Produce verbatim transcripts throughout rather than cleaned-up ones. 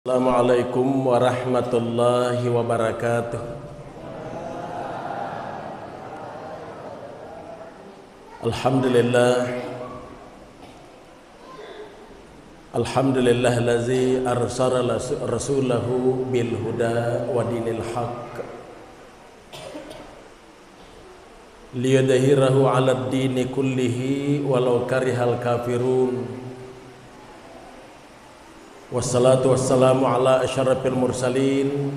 Assalamualaikum warahmatullahi wabarakatuh. Alhamdulillah. Alhamdulillahillazi arsala las-, rasulahu bil huda wa dinil haq. Liyudhhirahu 'alad dini kullihi walau karihal kafirun. Wassalatu wassalamu ala asyrafil mursalin,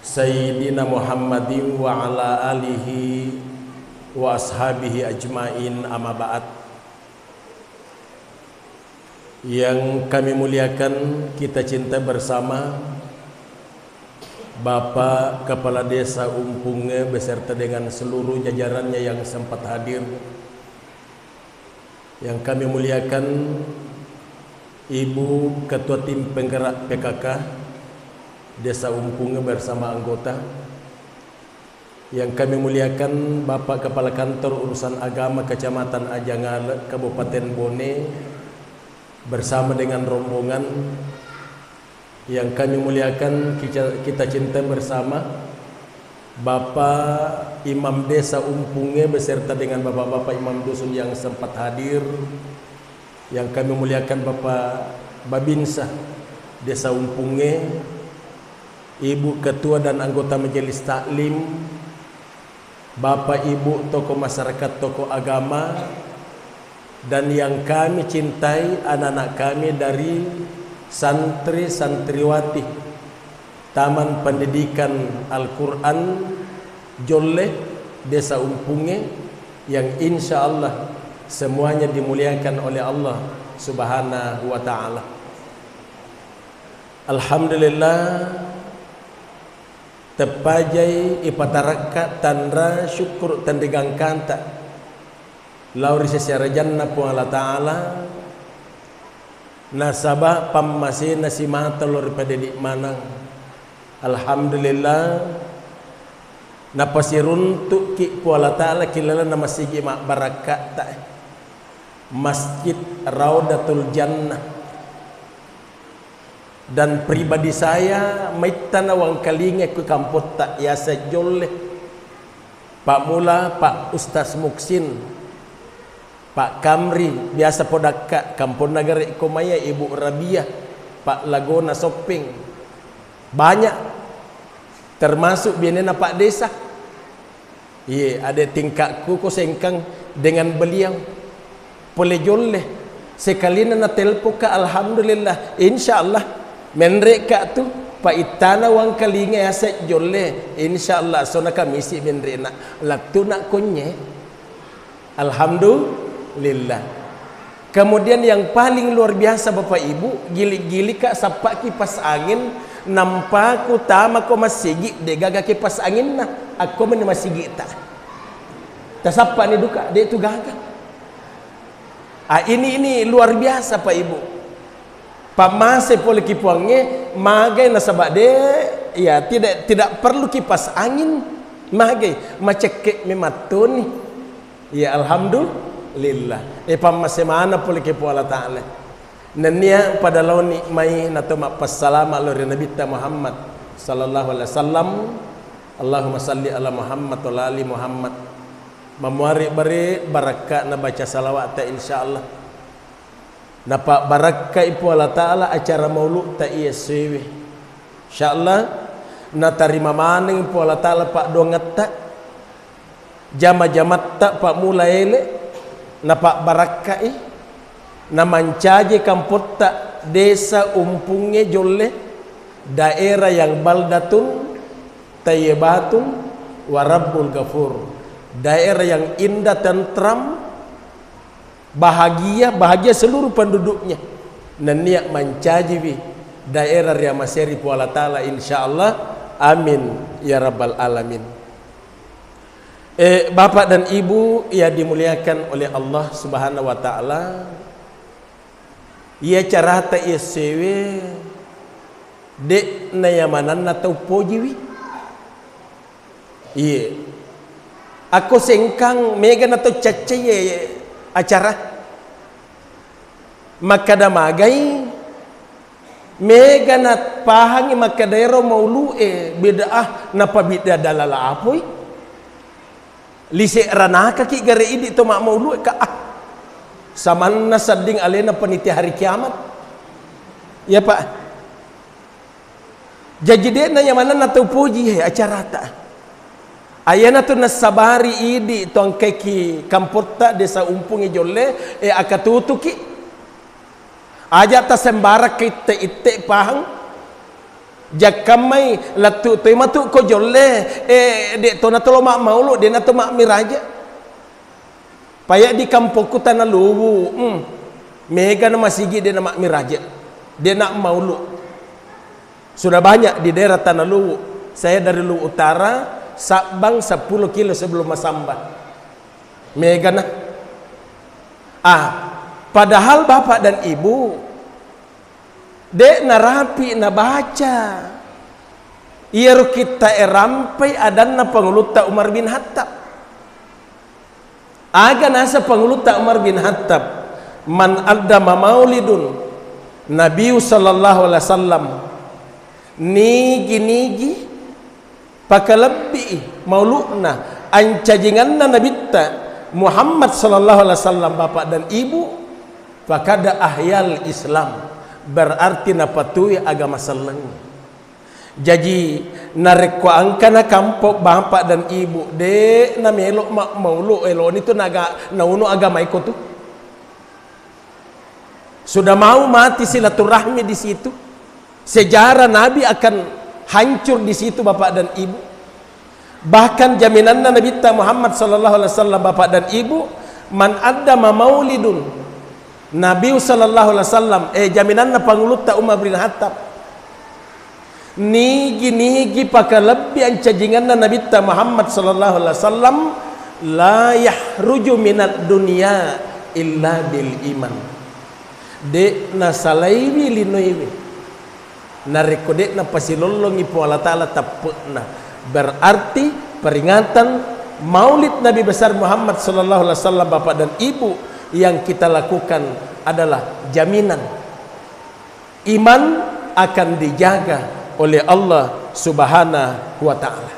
Sayyidina Muhammadin wa ala alihi wa ashabihi ajmain, amma ba'd. Yang kami muliakan, kita cinta bersama, Bapak Kepala Desa Umpungnge beserta dengan seluruh jajarannya yang sempat hadir. Yang kami muliakan, Ibu Ketua Tim Penggerak P K K Desa Umpungnge bersama anggota. Yang kami muliakan, Bapak Kepala Kantor Urusan Agama Kecamatan Ajangale, Kabupaten Bone, bersama dengan rombongan. Yang kami muliakan, kita, kita cinta bersama, Bapak Imam Desa Umpungnge beserta dengan bapak-bapak imam dusun yang sempat hadir. Yang kami muliakan, Bapak Babinsa Desa Umpungnge, Ibu Ketua dan anggota Majelis Taklim, Bapak Ibu tokoh masyarakat, tokoh agama, dan yang kami cintai, anak-anak kami dari santri-santriwati Taman Pendidikan Al-Quran Jolle, Desa Umpungnge, yang insya Allah semuanya dimuliakan oleh Allah Subhanahu wa Ta'ala. Alhamdulillah, teppajai ipatarakka tanra syukur tenrigangkanta lao ri sese arajanna Puang Allah Ta'ala, nasaba pammasena simata lao ri padedi maneng. Alhamdulillah, napasiruntukki Puang Allah Ta'ala ki lalenna masigi mabbarakkatta, Masjid Raudatul Jannah. Dan pribadi saya, maittana wangkalinga ku kampotta yaseng Jolle. Pak Mula, Pak Ustaz Muksin, Pak Kamri, biasa podakka, kamponna gare ko maya, Ibu Rabia, Pak Lagona Soppeng. Banyak, termasuk bianena Pak Desa. Iye, ade tingkakku ko sengkang dengan beliau. Pole Jolle, sekalina natelpokka, alhamdulillah. Insya Allah, menrekka tu, paittana wangkalinga yaseng Jolle. Insya Allah, sona kamisi menrekna. Lattuna konye. Alhamdulillah. Kemudian yang paling luar biasa, Bapak Ibu, gilik-gilikka sappa kipas angin, nampaku tama ko masigi, de gaga kipas anginna. Akko meni masigi ta. Tasappa ni duka, de tu gaga. Ah, ini, ini luar biasa, Pak Ibu. Pammase pole ki Puangnge, magai nasaba de, ya, tidak, tidak perlu kipas angin. Magai, macekke mematoni. Iya, alhamdulillah. E, pammase maneng pole ki Puang Allah Ta'ala. Nennia pada laoni mai nato mappassalama lao ri Nabitta Muhammad sallallahu alaihi wasallam. Allahumma salli ala Muhammad wa ala ali Muhammad. Mamuare bare barakka na baca salawat ta, insyaallah. Napabbarakkai Puang Allah Ta'ala acara maulutta iya essoewe. Insyaallah, natarima maneng Puang Allah Ta'ala paddoangetta, jama-jamatta, pammula ele, napabbarakkai, namancaji kampotta Desa Umpungnge Jolle, daerah yang baldatun thayyibatun wa rabbun ghafur, daerah yang indah, tentram, bahagia, bahagia seluruh penduduknya. Nennia mancajiwi daerah riamaseri Puang Allah Ta'ala, insyaallah. Amin ya rabbal alamin. Eh, Bapak dan Ibu yang dimuliakan oleh Allah Subhanahu wa Ta'ala, iya carata iya essoewe, de' nayamananna tau pojiwi. Iye. Akko sengkang mega nato caccai acara. Makkada magai, Mega napahangi makkedaero maulu'e bid'ah, napabid'ah dalala apoi. Lise ranakaki gare idi to ma'maulu'e ka, ah. Samanna sedding alena panitia hari kiamat. Ya, Pak. Jaji de'na nyamanenna tau poji, he, acarata. Ayana tu nassabari idi to angkaiki kampotta desa Umpungi Jolle, e, akatutuki. Aja tasembarang kaitte-itte pahang. Jakkammai lettu toi matu ko Jolle, e, de' to natolo ma'maulu, de' nato ma'miraja. Paya di kampokku Tana Luwu, hmm, mega na masigi de' na ma'miraja, de' na maulu. Sudah banyak di daerah Tana Luwu. Saya dari Luwu Utara, Sabbang sepuluh kilo sebelum Masamba. Mega na. Ah, padahal Bapak dan Ibu, de' narapi nabaca iyaro kitta e rampai adanna Pangulutta Umar bin Hattab. Aga nasa Pangulutta Umar bin Hattab, "Man addama maulidun Nabiyu sallallahu alaihi wasallam," nigi-nigi pakalebbi'i maulu'na, ancajinganna Nabitta Muhammad sallallahu alaihi wasallam, Bapak dan Ibu, fakada ahyal Islam, berarti napatui agama selleng. Jaji, narekko angkana kampo Bapak dan Ibu, de' namelo ma-, maulu, eloni tu naga-, nauno agama iko tu. Sudah mau mati silaturahmi di situ. Sejarah Nabi akan hancur di situ, Bapak dan Ibu. Bahkan jaminanna Nabitta Muhammad sallallahu alaihi wasallam, Bapak dan Ibu, "Man addama maulidun Nabi sallallahu alaihi wasallam," eh, jaminanna Pangulutta Umar bin Hattab, nigi-nigi pakalebbi ancajinganna Nabitta Muhammad sallallahu alaihi wasallam, "La yahruju minad dunya illa bil iman." De' nasalaiwi linoiwe narekko de' napasilollongi Puang Allah Ta'ala teppe'na. Berarti peringatan Maulid Nabi Besar Muhammad sallallahu alaihi wasallam, Bapak dan Ibu, yang kita lakukan adalah jaminan iman akan dijaga oleh Allah Subhanahu wa Ta'ala.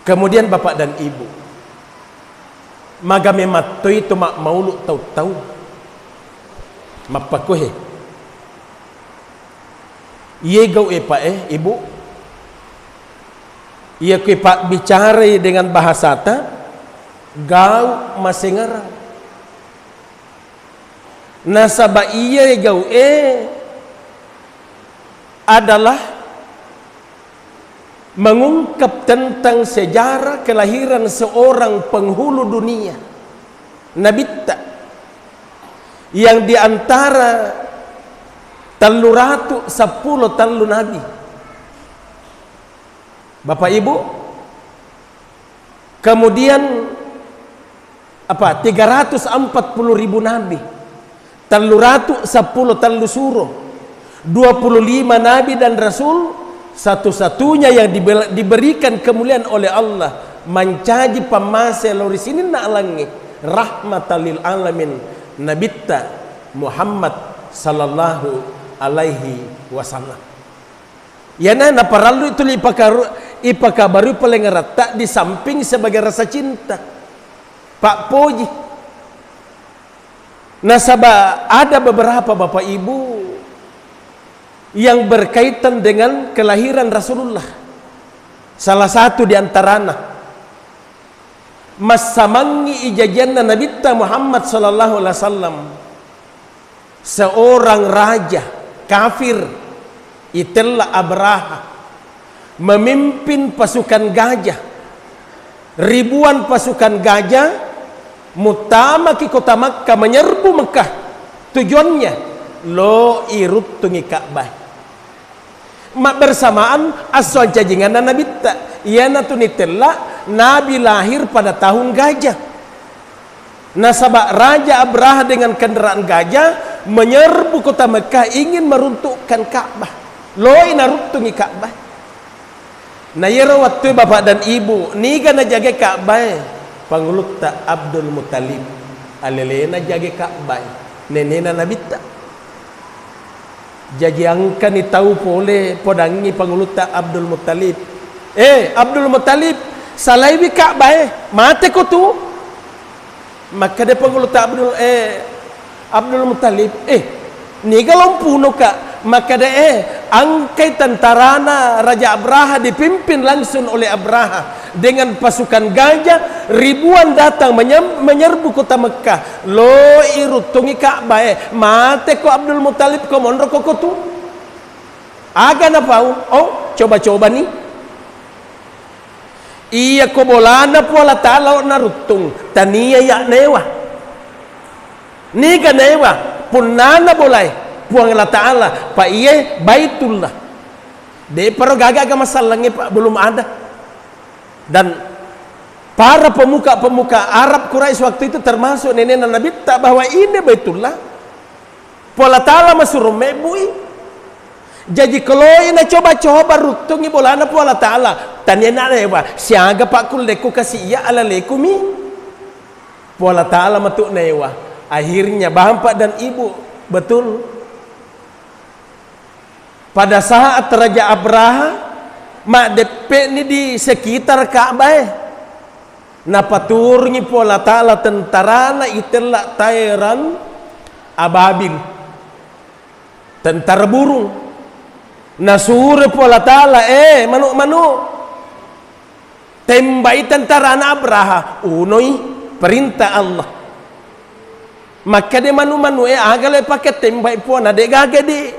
Kemudian, Bapak dan Ibu, maga memattoi tu ma-, maulu tau-tau. Mappakohe. Iye gau e, Pak, eh, Ibu. Iya kui pabbicarai dengan bahasata, gau masengerang. Nasaba iye gau e adalah mengungkap tentang sejarah kelahiran seorang penghulu dunia, Nabitta, yang di antara tellu ratu seppulo tellu nabi. Bapak Ibu, kemudian apa, tiga ratus empat puluh ribu nabi, tellu ratu seppulo tellu suro, dua puluh lima nabi dan rasul, satu-satunya yang dibel-, diberikan kemuliaan oleh Allah, mancaji pammase lao ri sininna alangnge, rahmatan lil alamin, Nabitta Muhammad sallallahu alaihi wasallam. Iyana naparellu tuli ipakaru-, ipakabarui palengeratta di samping sebagai rasa cinta, pappoji. Nasaba ada beberapa Bapak Ibu yang berkaitan dengan kelahiran Rasulullah. Salah satu di antarana, massamangngi ijajianna Nabitta Muhammad sallallahu alaihi wasallam. Seorang raja kafir itella Abraha memimpin pasukan gajah, ribuan pasukan gajah muttamaki kota Makkah, menyerbu Mekah. Tujuannya, lo iruttungi Ka'bah. Mabbersamaan esso ancajinganna Nabitta, iyanatu nitella Nabi lahir pada tahun gajah. Nasaba Raja Abraha dengan kendaraan gajah menyerbu kota Mekah, ingin meruntuhkan Ka'bah. Loi naruttungi Ka'bah. Na iyaro wettue Bapak dan Ibu, niga najagai Ka'bah e? Pangulutta Abdul Muttalib. Alelena jagai Ka'bah e, nenena Nabitta. Jaji engkani tau pole podangngi pangulutta Abdul Muttalib. "Eh, Abdul Muttalib, salaiwi Ka'bah e, mateko tu?" Makkeda pangulutta Abdul, eh, Abdul Muttalib, "Eh, niga lompuno ka?" Makkeda, "Eh, engkai tentarana Raja Abraha dipimpin langsung oleh Abraha dengan pasukan gajah ribuan datang menyem-, menyerbu kota Mekkah. Loi ruttungi Ka'bah e, mateko Abdul Muttalib ko monro ko kotu." Aga napau? Oh, coba-coba ni. Iya ko bolana Puang Allah Ta'ala naruttung, tania iya newa. Niga newa? Punnana bolae Puang Allah Ta'ala, pa iye Baitullah. De'paro gaga aga masallangnge, Pak, belum ada. Dan para pemuka-pemuka Arab Quraisy waktu itu, termasuk nenekna Nabitta, bahwa ini Baitullah, Puang Allah Ta'ala masuro mebbui. Jaji keloi na coba-coba ruttungi bolana Puang Allah Ta'ala. Tania na newa, siaga pakkullekku kasi iya alaleku mi. Puang Allah Ta'ala matu newa. Akhirnya bapak dan ibu, betul. Pada saat Raja Abraha maddeppe'ni di sekitar Ka'bah e, napaturungi Puang Allah Ta'ala tentarana itella tairan ababil, tentara burung. Nasuro Puang Allah Ta'ala, "Eh, manu'-manu', tembai tentarana Abraha." Unoi perintah Allah. Makkeda manu-manu e, "Aga le pake tembai Puang, na de gaga di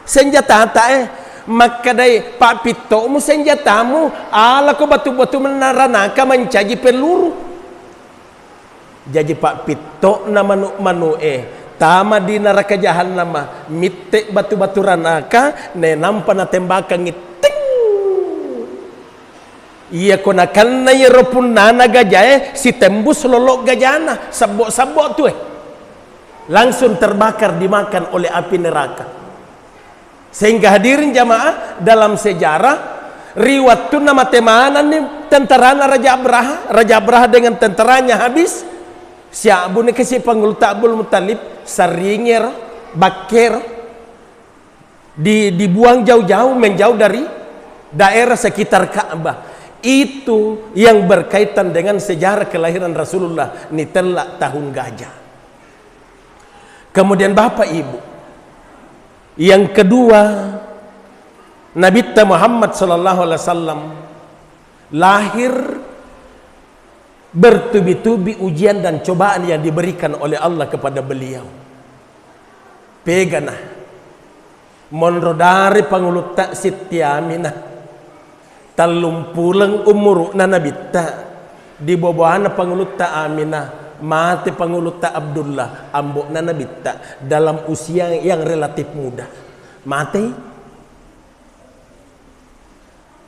senjatata e." Makkedai, "Pappitto'mu senjatamu, alako batu-batu menaranaka mancaji pelluru." Jaji pappitto'na manu-manu e tama di neraka jahannama, mitte batu-batu ranaka, nenampa natembakangngi, ting! Iya ko nakenna iyaro punnana gajae, sitembus lolo' gajana, sebbo-sebbo tu e. Langsung terbakar, dimakan oleh api neraka. Sehingga hadirin jamaah, dalam sejarah, ri wettunna mate manenni tentarana Raja Abraha, Raja Abraha dengan tentaranya habis, siabbuni kasi pangulutta Abdul Muttalib, sarringero, bakkero. Di-, dibuang jauh-jauh, menjauh dari daerah sekitar Ka'bah. Itu yang berkaitan dengan sejarah kelahiran Rasulullah, nitella tahun gajah. Kemudian Bapak Ibu, yang kedua, Nabitta Muhammad sallallahu alaihi wasallam lahir bertubi-tubi ujian dan cobaan yang diberikan oleh Allah kepada beliau. Pegana. Monro dari pangulutta Sitti Aminah. Tellung puleng umuru'na Nabitta. Diboboana pangulutta Aminah. Mate pangulutta Abdullah, ambo'na Nabitta, dalam usia yang relatif muda. Matei.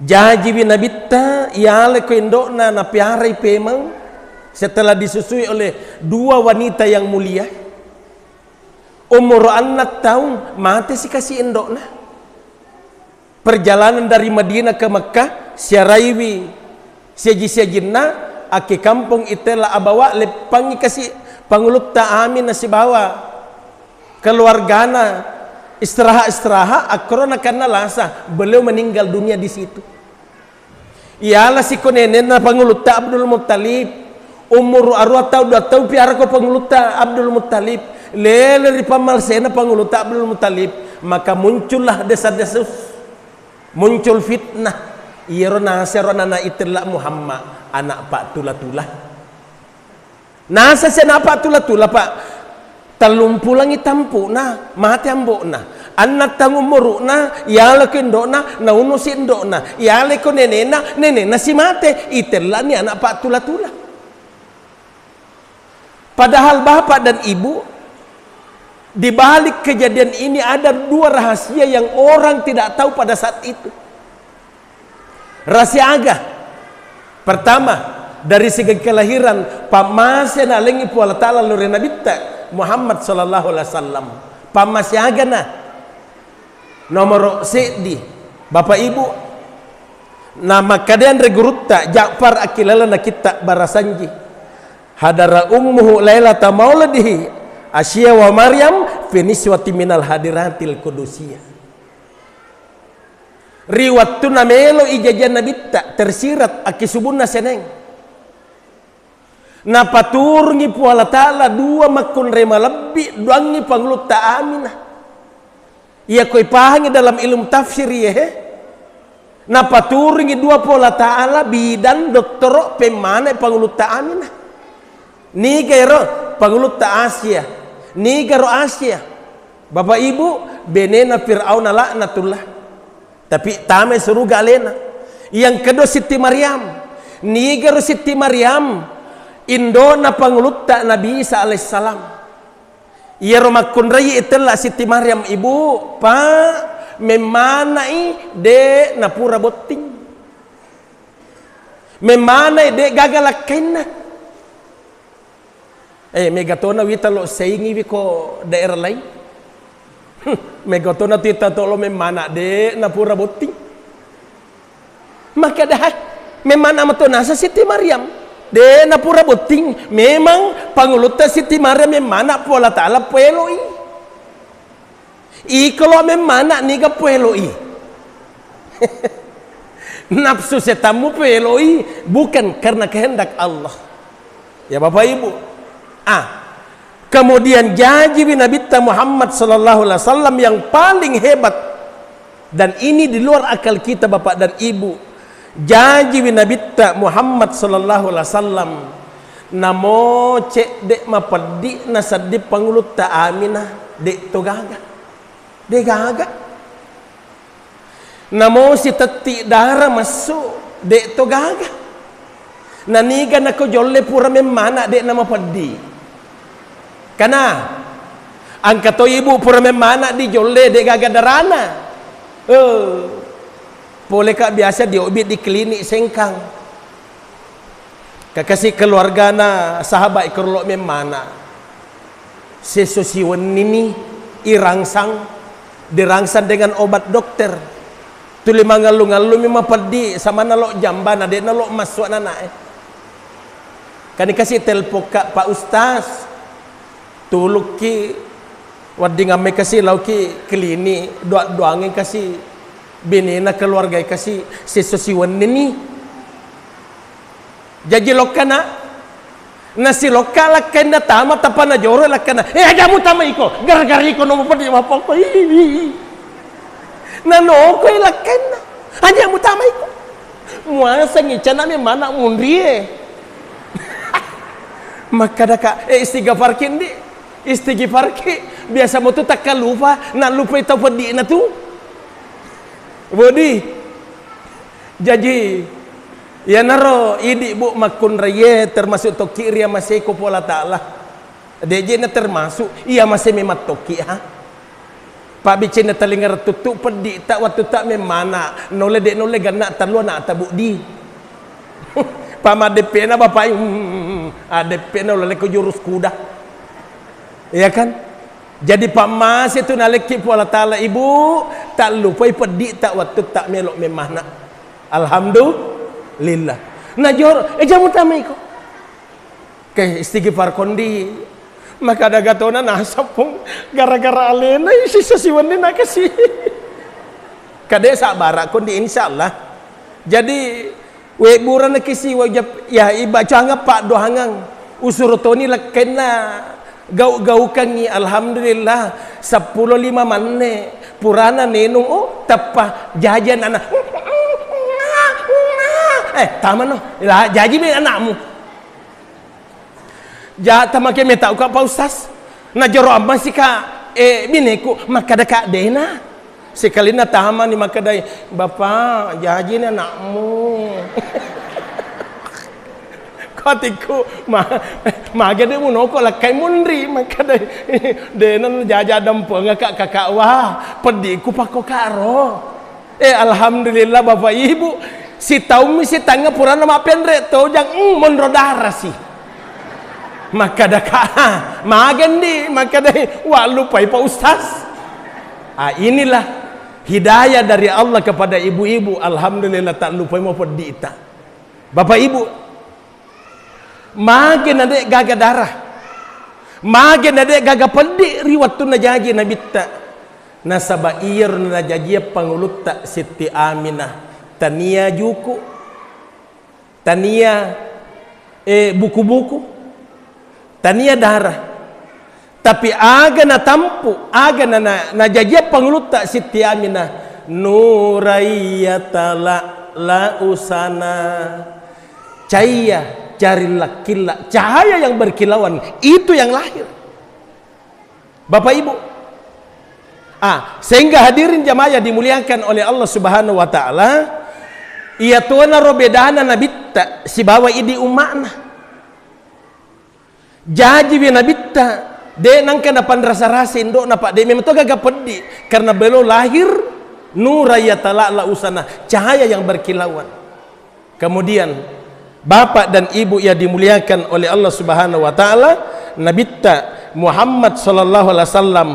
Jajiwi Nabitta, yaleko indo'na, napiarai pemeng setelah disusui oleh dua wanita yang mulia. Umur enam tahun, mate sikasi indo'na. Perjalanan dari Madinah ke Mekkah, siaraiwi siaji-siajinna, akki kampong itella abawa, leppangi kasi pangulutta Aminah sibawa keluargana istirahat-istirahat, akkoro nakenna lasa, beliau meninggal dunia di situ. Iyala siko nenenna pangulutta Abdul Muttalib, umur arua tau, dua tau piara ko pangulutta Abdul Muttalib, lele ri pammalsena pangulutta Abdul Muttalib, maka muncullah desa-desus, muncul fitnah, iyaro nasero nana itella Muhammad, anak pattula-tula. Nasa siana pattula-tula, Pak. Tellumpulangi tampu'na, mate ambo'na. Annang taung umuru'na, yalako indo'na, naunusi indo'na. Yaleko nenena, nenena si mate. Itellani anak pattula-tula. Padahal bapak dan ibu, di balik kejadian ini ada dua rahasia yang orang tidak tahu pada saat itu. Rasiaga. Pertama, dari segi kelahiran, pammase nalengngi Puang Allah Ta'ala lao ri Nabitta Muhammad sallallahu alaihi wasallam. Pammasiagana. Nomoro seddi, Bapak Ibu, na makkedai anre gurutta Ja'far akkilalana kitta barasanji. Hadara ummuhu lailata mauladihi Asya wa Maryam Biniswati minal hadiratil qudusiyah. Ri wettunna melo ijajiang Nabitta, tersirat akkisubunna seneng. Napaturungi Puang Allah Ta'ala dua makkunrai malebbi, duangngi Pangulutta Aminah. Iya ko ipahangi dalam ilmu tafsir iya, he. Napaturungi dua Puang Allah Ta'ala bidan dottoro pemmana Pangulutta Aminah. Niga ero Pangulutta Asia. Niga ro Asia. Bapak Ibu, benena Fir'aun laknatullah. Tapi tamai suruga alena. Yang kedua Siti Maryam. Niga ro Siti Maryam. Indona Pangulutta Nabi Isa alaihissalam. Iyaro makkunrai itella Siti Maryam, Ibu, Pak, memmanai de napura botting. Memmanai de gaga lakkainna. Eh, mega tona wita lo seingi wiko daerah lain. Hmm, mega tona tita to lo memmana de napura botting. Makkeda, "Hai, memmana mato nasa Siti Maryam. De napura botting, memang Pangulutta Siti Maryam memmana Puang Allah Ta'ala poeloi. Iko lo memmana niga poeloi. Nafsu setanmu poeloi, bukan karena kehendak Allah." Ya Bapak Ibu. Ah, kemudian jajiwi Nabitta Muhammad sallallahu alaihi wasallam yang paling hebat. Dan ini di luar akal kita, Bapak dan Ibu. Jajiwi Nabitta Muhammad sallallahu alaihi wasallam, namo cedde mapeddi nasedding Pangulutta Aminah, de to gaga. De gaga. Namo sitetti dara massu, de to gaga. Naniga nako jolle pura memmana, de namapeddi. Kana, angka to ibu pura memmana di jolle, de gaga darana. Eh, pole ka biasa diobi di klinik Sengkang. Kakasi keluargana sahabat ikerlo memmana. Sesso siwennini irangsang, dirangsang dengan obat dokter. Tuli mangallu-ngallumi mapeddi, samana lo jambana, de nalo massu ananae. Kani kasi telpokka, Pak Ustaz. Tulukki, wedding amme kasi lauki klinik, doa-doangi kasi, benena keluarga kasi, sesso siwennini. Jaji lokka, Nak. Nasilokka lakkainna tama, tappa najoro lakkainna. "Eh, aja mutama iko. Gara-gara iko nomo peddi mapokko." Ih. Nanokoi lakkainna. "Aja mutama iko. Muasengi cana memana munrie." Makkadaka, "Eh, istighfarki, Ndi. Istighfarki. Biasa motu takkalupa, nallupai tau peddina tu." Bodi. Jaji, iyanaro idi, Bu, makkunraiye termasuk tokki riamaseko Puang Allah Ta'ala. De'je na termasuk, iya mase memang tokki, ha. Pabbicenna talinga retuttu peddi ta wattu ta memmana, nolle de nolle ganna tallu anak ta, Bu, di. Pamadeppena bapak, hmm, adeppena ulaleko jurus kuda. Iya kan? Jadi pammase tu nalekki Puang Allah Ta'ala, Ibu, tallupai peddi ta wattu ta melo memmana. Alhamdulillah. Najoro, eh, jamu tama iko. Ke istighfar kondi. Maka ada gatona nasapung gara-gara alena isi sesiwani nakasi. Kade sabara kondi, insyaallah. Jadi, we burana kisi wajib ya iba canga paddoangang. Usuro toni lakkenna gau-gaukangngi, alhamdulillah, seppulo lima manne purana nenung, oh, teppa jaji anakna. Eh, tamano. Lah, jaji mi anakmu. Ja, tamake metauka, Pak Ustaz. Najoro amma sika, eh, bineku, makkada ka dena. Sikalinna tamani makkedai, "Bapak, jajini anakmu." Kotikku, ma-, mage de munoko lakkai munri, makkedai, "Dena jaja dampengaka, kakak, wah, peddiku pakko karo." Eh, alhamdulillah, Bapak Ibu, sitaummi sitangnga purana mappenre tojang, mm, monro darasi. Makkadaka, "Magendi?" Makkadai, "Wallupai, Pak Ustaz." Ah, inilah hidayah dari Allah kepada ibu-ibu. Alhamdulillah, tak lupai mau pedita. Bapak Ibu, mage na de gaga darah. Mage na de' gaga peddi ri wettunna jaji Nabitta. Nasaba iyaro najajia pangulutta Sitti Aminah, tania juku, tania, eh, buku-buku, tania darah. Tapi aga natampu, aga na, na, najajia pangulutta Sitti Aminah, nuraiya tala la usana. Cahaya jari lakkilla, cahaya yang berkilauan, itu yang lahir. Bapak Ibu. Ah, sehingga hadirin jamaah yang dimuliakan oleh Allah Subhanahu wa Ta'ala, iya tuana ro bedana Nabitta sibawa idi umma'na. Jajiwi Nabitta, de' nangka napanrasa-rasa indo'na, Pak, de' memang to gaga peddi, karena beliau lahir nuraiya tala la usana, cahaya yang berkilauan. Kemudian, Bapak dan Ibu yang dimuliakan oleh Allah Subhanahu wa Ta'ala, Nabitta Muhammad sallallahu alaihi wasallam,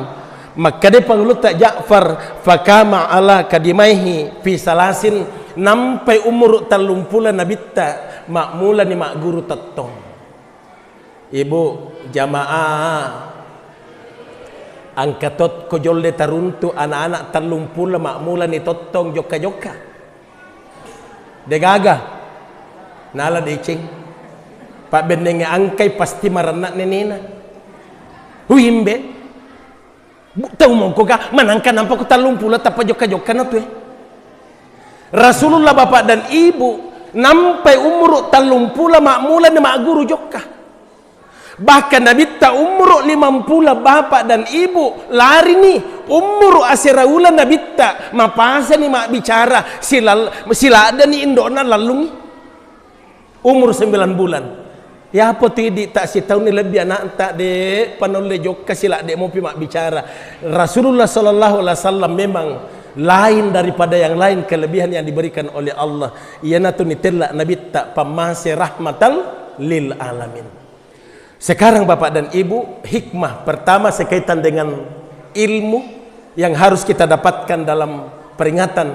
makkeda pangulutta Ja'far, fakama ala kadimaihi fi salasin, nampai umuru tallumpulo Nabitta, mammulani magguru tettong. Ibu, jamaah, engka tokko jolle taruntu anak-anak tallumpulo mammulani tettong jokka-jokka. Degaga. Nala deceng. Pabbennengnge engkai pasti marenna nenena. Huimbe. Bu-, tau mongko ga manangka nampa ku tallumpulo tappa jokka-jokka na tue. Rasulullah bapak dan ibu nampai umuru tallumpulo mammulani magguru jokka. Bahkan Nabitta umuru limampulo, bapak dan ibu larini umuru asera uleng Nabitta mapasani mabbicara silal-, siladdeni indo'na lallungi umur sembilan bulan. Yapo tu idi tak sitaunni lebbi anakta de' panaulle jokka siladde mopi mabbicara. Rasulullah sallallahu alaihi wasallam memang lain daripada yang lain kelebihan yang diberikan oleh Allah. Iyanatu nitella Nabitta pammase rahmatan lil alamin. Sekarang Bapak dan Ibu, hikmah pertama sekaitan dengan ilmu yang harus kita dapatkan dalam peringatan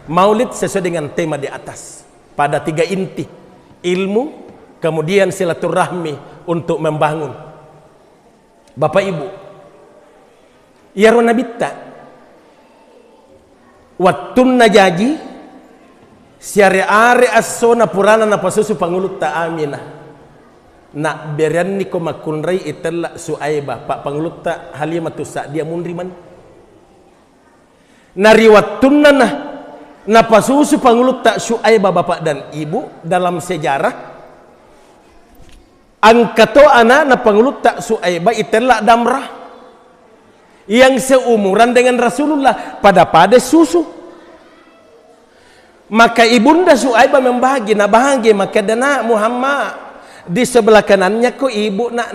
Maulid sesuai dengan tema di atas. Pada tiga inti, ilmu, kemudian silaturahmi untuk membangun. Bapak Ibu, iyaro Nabitta, wettunna jaji, siare-are essona purana napasusu pangulutta Aminah. Nabbereanniko makkunrai itella Suaibah, pa pangulutta Halimatus Sa'diyah munri mani. Na ri wettunna na, napasusu pangulutta Suaibah, bapak dan ibu, dalam sejarah, engka to anakna pangulutta Suaibah itella Damrah yang seumuran dengan Rasulullah, pada-pada susu. Maka ibunda Suaibah membagi, nabagi, maka dena Muhammad, di sebelah kanannya ko ibu nak